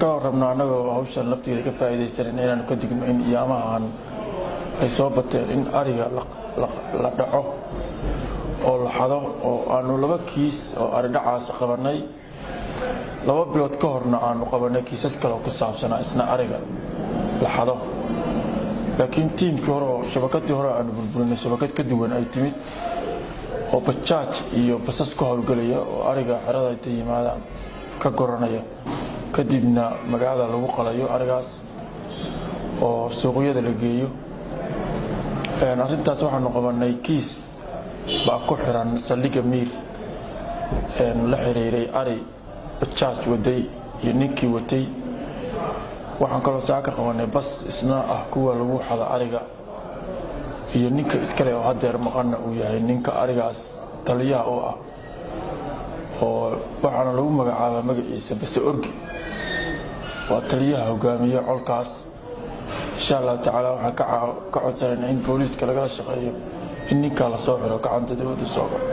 Kaloo rabno annagoo hawshan laftigeeda ka faa'iidaysanan inaanu ka digno in iyaamahan ay soo bateen in ariga la dhaco oo la xado, oo aanu 2 kiis oo ari dhacaas qabannay. 2 bilood ka horna aanu qabannay kiisas kale oo ku saabsanaa isna ariga la xado, laakiin tiimkii hore oo shabakadii hore aanu burburinay shabakad ka duwan ay timid oo bajaaj iyo basas ka howlgelaya oo ariga xerada intay yimaadaan ka goranaya, kadibna magaalada lagu qalayo arigaas oo suuqyada la geeyo. Arrintaas waxaanu qabannay kiis baa ku xiran saldhigga Miir la xiriiray ari bajaaj waday iyo ninkii watay. Waxaan kaloo saa ka qabanay bas isna ah kuwa lagu xado ariga iyo ninka iskale oo hadeer maqanna uu yahay ninka arigaas taliyaha u ah, oo waxaana lagu magacaabaa magaciisa Base Orgi, waa taliyaha hogaamiye colkaas. Insha Allahu tacaala waxaan ka codsanayna in booliiska lagala shaqeeyo in ninkaa lasoo xiro, gacanta dowladda soo galo.